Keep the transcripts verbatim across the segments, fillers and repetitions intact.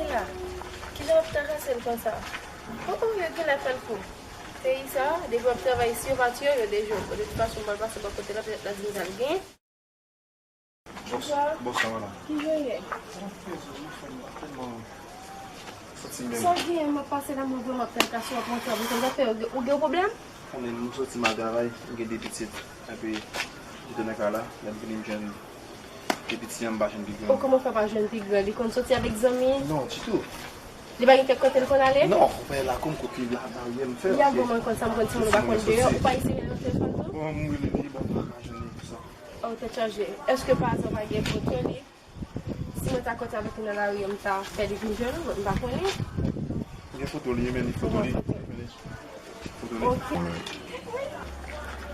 Kijan w ap trakase l konsa? Oh, oh, yo genlè fè l fou. Peyi sa, depi w ap travay, si yo pa tiye w, yo deje w. Bon, de tout fason, m pral pase bò kote l la, petèt l a di m sa l gen. Bonswa. Bonswa, madanm. Kijan w ye? Mwen fè zo, mwen fè mal, tèlman santi m byen. Sa w gen, m ap pase la, mwen vrèman ap trakase w, ap montre w, konn zafè, ou gen, ou gen yon pwoblèm? Konnen m soti m al travay, m gen de pitit. Epi, m te nan kay la, lè m vini m jwenn de piti an, m pa jwenn pi gran. O, kòman w fè pa jwenn pi gran? Li konn soti avèk zanmi? Non, ditou. Li pa gen kèk kote l konn ale? Non, ou pa wè lakou m kote la, baryè m fè. Li ap ban mwen konn sa m konn timoun ou pa konn deyò, ou pa eseye rele nan telefòn tou? Bon, m rele li, bon, m pa ka jwenn li pou sa. O, tèt chaje. Èske pa aza w pa gen foto li? Si mwen ta kontre avèk li nan lari, m ta fè li vin jwenn ou, m pa konnen. Gen foto li, men li foto li. Foto li. Ok.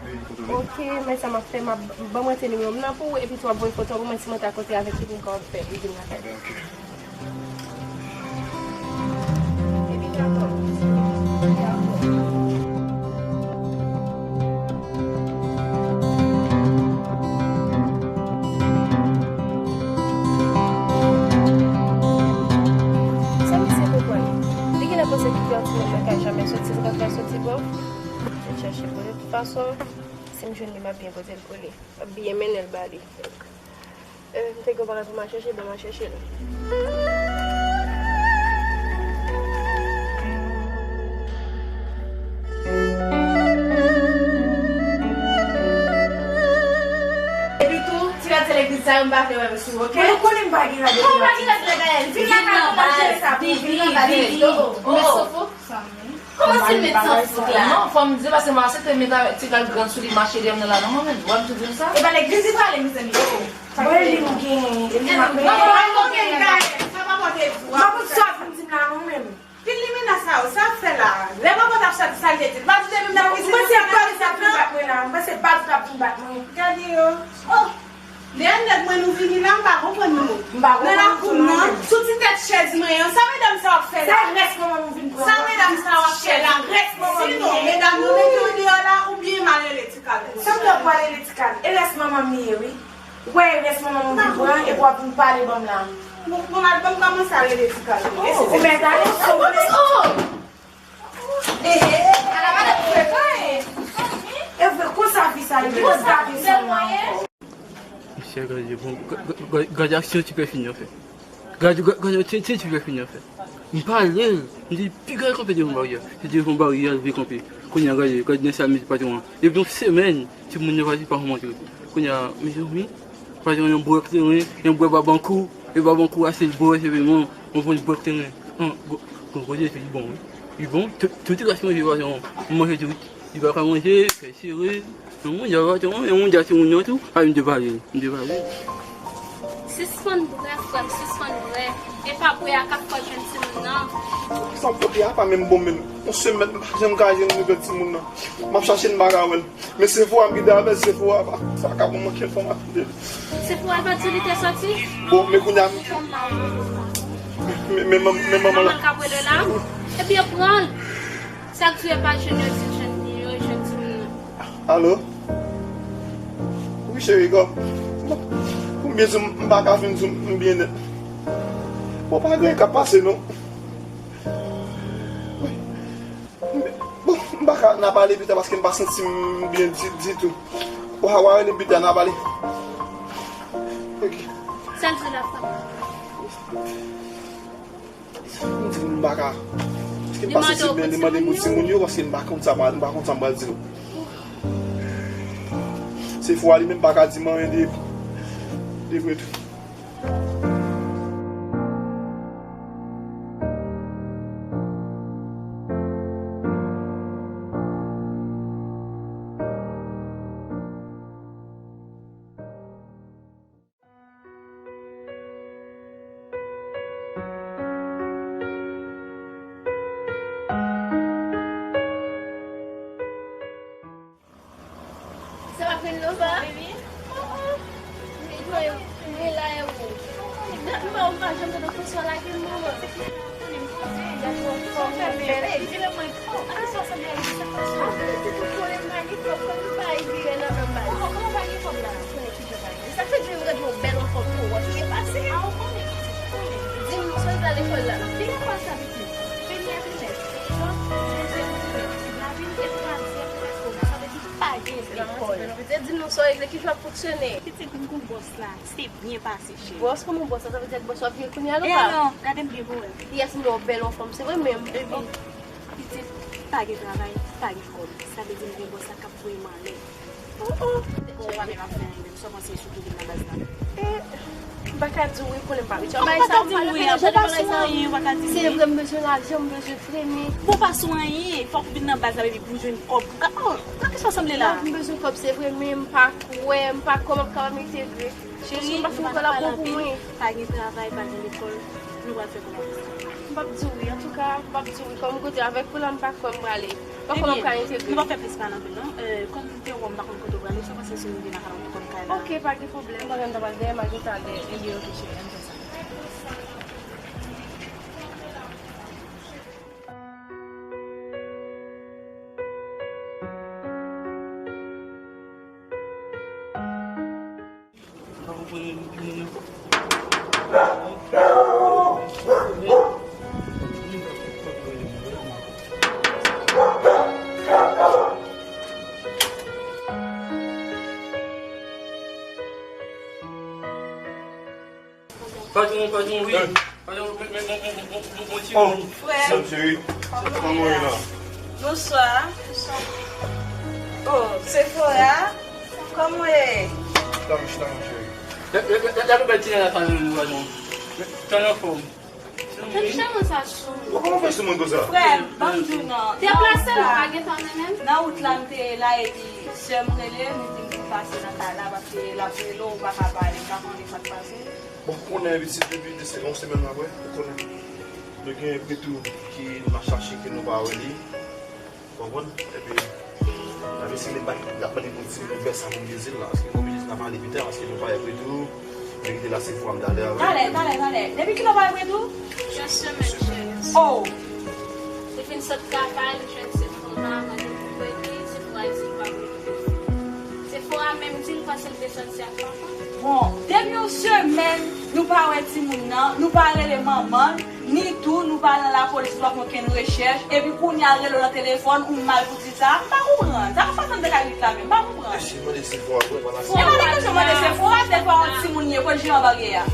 Wi, foto li. Ok, men sa m ap fè, m ap, ban mwen te nimewo m nan pou ou, epi tou w ap voye foto pou mwen, si mwen ta kontre avèk li, pou m kapab fè li vin lakay. Enben, ok. Epi dakò. Dakò. Sa misye konprann? Li genlè panse ke yon timoun nan ka jamè soti, se konsa l soti pran. Mwen chèche pou li. De tout fason, si m jwenn li, m ap byen poze l pou li. M ap byen mennen l ba li. Euh, m te gen yon bagay pou m al chèche, bon, m al chèche l. Epi tou, ti rad selektrik sa yo, m pa vle wè yo sou, ok? Mwen konnen m pa gen rad. Kòman w pa gen rad selektrik? Vin lakay mwen, m ap jere sa pou ou. Vin lakay mwen. Mèt Sofo? Kòman se mèt Sofo la? Non, fò m di, paske m aksepte met avèk ti rad gran sou li, mache dèyè m nan la, non, mwen menm. Wè m tou di w sa? E pa legliz li prale, mezanmi. Mwen li m gen, e li m ap mennen. Sa pa pote kay, sa pa pote vwa. M pa konn sa w ap vin di m la non, menm. Ki limina sa yo, sa ap fè la? Lè papa t ap sòti, sa l te di l? Pa di depi m t ap vizite. Ou panse Badou t ap vin bat mwen la? M panse Badou t ap vin bat mwen. Gade yo. Oh! Dèyè nèg mwen nou vini la, m pa konprann nou. M pa konprann nou tou non. Nan lakou m nan, sou ti tèt chèz mwen an, sa medam sa yo ap fè la? Sa rès manman m vin pran. Sa medam sa yo ap fè la? Rès manman m. Sinon, medam yo mete yo deyò la, oubyen m al rele ti kal pou yo. Sa m t ap pral rele ti kal? E rès manman m li ye, wi. Ou wè rès manman m vin pran epi w ap vin pale ban m la. Bon, bon, al ban m kòmanse al rele ti kal. Ou mèt ale, sou mèt. Ehe, ala madanm frekan, e. E vre, konsa fi sa ye, konsa fi sa ye. Mesye, gade, bon, gade, gade, gade aksyon ti pèfini an fè. Gade, gade, gade, ti, ti, ti pèfini an fè. M pale l, m di, piga l kanpe devan baryè. Se devan baryè l vle kanpe. Kounye a, gade, gade nan sa misye pase yon. Depi yon semèn, timoun yo pase pa montre. Kounye a, mezanmi, pase yon bwè kleren, yon bwè babankou, e babankou a se l bwè, se vre, mwen, mwen pran bwè kleren. An, gwo, gwo, gwo, li bon, wi. Li bon, tout, tout ras manje pase yon, manje tout. Li pa ka manje, kè sere. Yon moun dja, yon moun dja timoun yo tou, a m te pale, m te pale. Sispann bwè, frè m, sispann bwè. E pa bwè a k ap fè w jwenn timoun nan. Sa w pote a pa menm bon menm. Yon semèn m pa janm ka jwenn nouvèl timoun nan. M ap chache l, m pa ka wè l. Men Sefora m kite avè l, Sefora pa, sa ka ban m ankenn enfòmasyon de li. Sefora pa di w li te sòti? Bon, men kounye a, men, men, men manman la. Manman k ap rele la? Ebyen, pran l. Chak jou e pa jwenn yo di jwenn, yo jwenn timoun nan. Alo? Wi, cheri, kòm. Bon, pou m byen di w, m pa ka fin di w m byen nèt. Bon, pa gen anyen k ap pase, non. Wi. Bon, m pa ka, n a pale pita paske m pa santi m byen di, ditou. Ou a, ou a rele m pita, n a pale. Ok. Sèl sou la fwa. M di m pa ka. Paske m pa santi m byen, li mande m pou timoun yo, paske m pa konn sa, m pa konn sa m pral di yo. Sefora li menm pa ka di m anyen de, de vre tou. Sa va pran Nova? Baby. Oh, oh. Mwen la e ou. Gad mwen, ou pa janm tande François lage m, manman. Ou konnen m poze, gad mwen fò, mwen bèl. Di lè mwen fò. Ay, sa sanble ak sa François. Ou konnen m pa gen kòb, kòb m pa vire nan men m. Oh, kòman w pa gen kòb la? Ou konnen ki jan bagay. Sa fè di m gade yon bèl anfòm pou ou, wè ki gen pase. A, ou konnen, ou konnen. Di m, sou l pral lekòl la? Di nou sa w regle, kijan w ap fonksyone? Pitit, m konn bòs la, se byen pase, cheri. Bòs? Kòman bòs la? Sa vle di ak bòs w ap viv kounye a, non? E alò, gade m byen pou wè. Yes, m wè w bèl anfòm, se vre menm. Epi, pitit, pa gen travay, pa gen kòb. Sa vle di m gen bòs la k ap voye m anlè. Oh, oh. Bon, ou pa menm ap fè anyen menm, sa w panse sou tou vin nan baz la? Eh, m pa ka di w wi, konnen m pa abitye a bagay sa, m pa ka di w wi, ou pa sou anyen, ou pa ka di m wi. Se vre, m bezwen lajan, m bezwen frennen. Bon, ou pa sou anyen, fòk ou vin nan baz la, baby, pou m jwenn kòb. Ou ka, oh, nan kisa w sanble la? Non, m bezwen kòb, se vre, men m pa kwè, m pa kwè m ap kapab entegre. Cheri, nou pa ka pale anpil, pa gen travay, pa gen lekòl, nou pral fè kòman? M p ap di w wi, antouka, m p ap di w wi, kòm kote avèk ou la, m pa kwè m prale. M pa kwè m ap ka entegre. Ebyen, nou pa fè plis pale anpil non. Eh, kòm m te wè w, m pa konn kote w prale, sa w panse si nou vin nan kay la, nou konn kay la? Oke, pa gen pwoblèm. Mwen menm ta pral dèyè, m al ret ale. Ebyen, oke, cheri, ann fè sa. Patwon, patwon, wi. Patwon, men, men, men, men, men, men, men, men, ti moun. Oh, frè. Sèm cheri. Kòman w ye la? Bonswa. Oh, Sephora. Kòman w ye? Chita, chita, mon cheri. Lè, lè, lè, lè, lè, bèl ti nèg la, patwon, patwon. Tan anfòm. Fè m chèmen sa sou. Bon, kòman w fè sou mwen konsa? Frè m, ban m di w non. Deplase non, pa gen tan menm. Nan wout la, m te la, epi sè m rele m, li di m pou pase nan kay la, paske l ap rele w, ou pa ka pale, m pa konnen sa k pase. Bon, ou konnen pitit, depi de se-, yon semèn apre, ou konnen. Nou gen Pretou ki n ap chache, ke nou pa wè li. Konprann? Epi, la mesye li pa, l ap mande pou ti moun fè sa pou m bezwen la. Paske m oblije n a pale pita, paske nou pa wè Pretou. Mwen kite la, se fwa m talè avè. Talè, talè, talè. Depi kilè w pa wè Pretou? Yon semèn, cheri. Oh! Li fin sot kaka, li jwenn Sephora, mande pou Pretou, Sephora di l pa Pretou. Sephora menm di l panse l te sòti ak papa. Bon, depi yon semèn, nou pa wè timoun nan, nou pa rele manman l, ni tou, nou pa al nan lapolis, nou pa fè okenn rechèch, epi kounye a l rele w nan telefòn, ou mal pou di sa, m pa konprann. Sa k ap pase anndan kay li la menm, m pa konprann. Eske mande Sephora pou pale ak Sephora? E pa nan kesyon mande Sephora, Sephora yon timoun ye, kot jeran bagay a?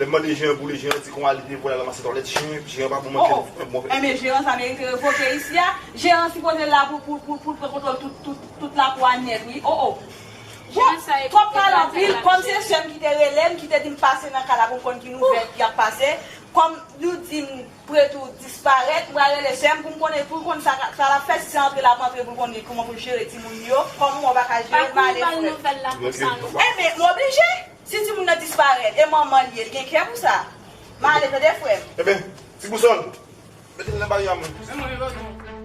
Lè m mande jeran pou li, jeran di konsa li te voye al ranmase twalèt chen, jeran pa bon manke. Oh, oh. Enben, jeran sa merite revoke isi a. Jeran sipoze la pou, pou, pou, pou l pran kontwòl tout, tout, tout lakou a nèt, wi. Oh, oh. Bon, twòp pale anpil, kòm se sè m ki te rele m, ki te di m pase nan kay la pou m konn ki nouvèl ki ap pase, kòm nou di m Pretou disparèt, m pral rele sè m pou m konnen, pou l konn sa, sa l ap fè, si se antre l ap antre pou l konn kòman pou l jere timoun yo, kòm mwen pa ka jere, m ale frè m. Enben, m oblije, si timoun nan disparèt, e manman l ye, l gen kè pou sa. M ale tande frè m. Enben, ti bousòl. Mete l nan bari a mwen.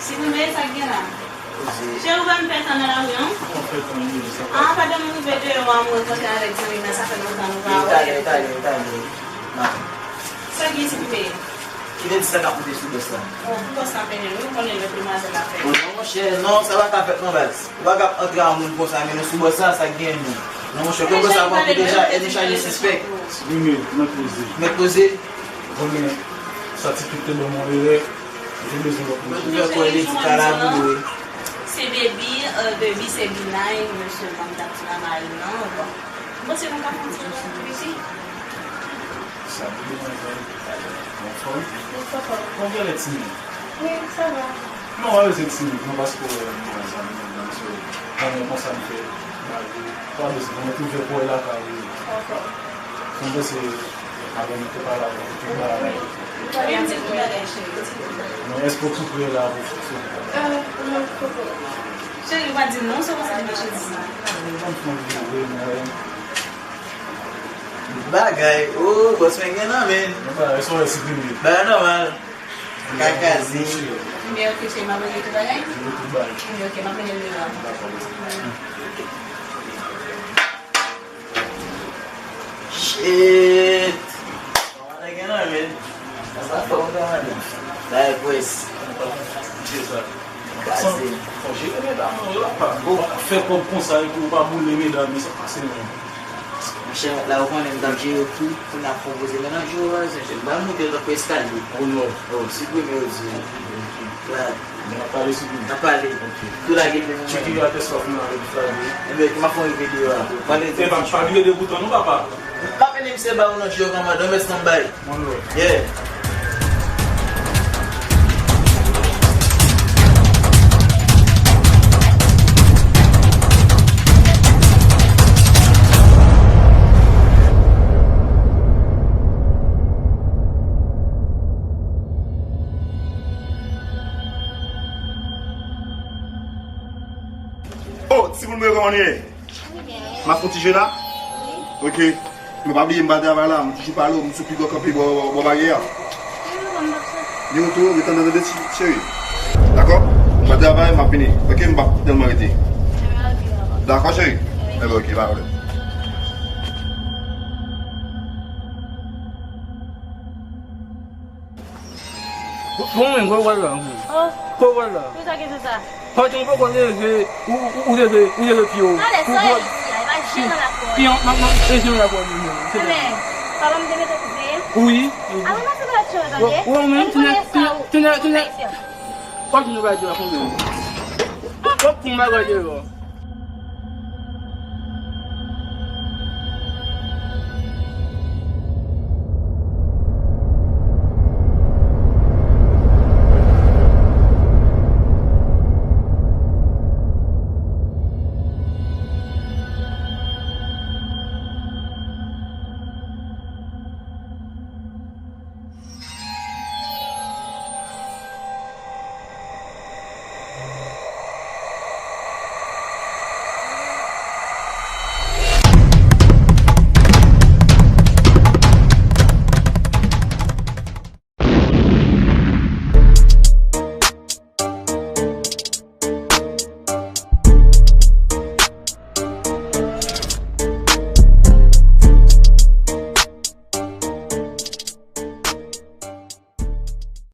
Silvouplè, sa k gen la? Cheri, ou pa m fè tan nan lari an? Mwen fè tan wi, sa pa. Ah, pandan m rive deyò a, m rankontre avèk zanmi m nan, sa fè lontan nou pa wè. Talè, talè, talè. Sa k gen, silvouplè? Kite di sa k ap monte sou bòs la. Bon, pou bòs la mennen nou, ou konnen lòt demwazèl la fè. Bon, non, monchè, non, sa pa ka fèt non, baz. Ou pa ka ap antre a moun konsa, mennen sou bòs la, sa k gen menm? Non, monchè, kòm bòs la pran kou deja, e nou chaje sispèk. Wi, men, mèt poze. Mèt poze? Bon, men, sa ti tout te ban m yon erè. Mwen te bezwen wè pou mwen. Mwen te fè kwè li di kalabou, wi. Se Baby, euh, Baby se B nine, mesye, ban m t ap di nan mari m nan, bon. Mwen panse nou ka fè yon ti jan sou Baby. Sa, Baby nan fè. Anfòm? Anfòm. Bon, genlè timid. Wi, sa va. Non, pa bezwen timid, non, paske w wè m pran zanmi m nan, so, bon, mwen konsa m fè. Pa bezwen, mwen twouve pou wè lakay ou. Anfòm. Mwen panse Avè m te pale avè l, te pale avè l. Ebyen, m di l tout bagay, cheri. Di l tout bagay. Men èske w konprann la pou fè sa? Cheri, ou pa di non, sa w panse de machandiz la? Mwen pa fè anpil vre, mwen. Bagay, oh, bòs mwen gen nan men. Mwen pa, èske w wè siprime? Bagay nòmal. Kakazi. Ebyen, ok, cheri, m ap regle tout bagay. Regle tout bagay. Ebyen, ok, m ap regle l devan. Dakò, bòs mwen. Shit. Sa gen nan men. Sa fò w gade. Bay pwès. Kaze. Fò jere medam nan yo la pa. Ou pa ka fè kòb konsa epi ou pa boule medam yo, sa pase menm. Monchè, la ou konnen m t ap jere tou, pou n ap konpoze. Mennaj yo, se jèn. Ban m monte tankou eskalye. Oh non. Oh, siprime yo di. La. N ap pale sou li. N ap pale. Ok. Tou lage l devan mwen. Tcheke atè sa w fè avèk Flavie. Ebyen, m ap fè yon videyo a. Pale de. E pa, pa bliye de bouton non, papa. M pa vini misye ba ou nan jyo kòmandan, mè stand by. One love. Yeah. Oh, timoun mwen, kòman nou ye? M ap fè yon ti je la? Wi. Ok. Men pa bliye, m pa travay la, m toujou pale w, m sou pi gwo kanpe bò, bò, bò baryè a. Wi, wi, m ap soti. Ni woto, ret anndan tande ti cheri. Dakò? M pa travay, m ap vini. Ok, m pa tèlman rete. Ebyen, ok, papa. Dakò, cheri? Wi. Ebyen, ok, pa pwoblèm. Bon, men, gwo gwo la. Oh. Gwo gwo la. Pou sa ki se sa? Pati ou poko leve, ou, ou, ou leve, ou leve pye w. Talè, sa e isi a, e pa jan nan lakò. Pye w, m ap, m ap, e jan nan lakò li menm. Se men, papa m te mete w pou veye. Wi, wi. Avan pase pa t chanje, tande. Ou, ou menm, tounen, tounen, tounen, tounen. Ou pa di nou bagay la konbyen. Ou, ou pou m bagay deyò.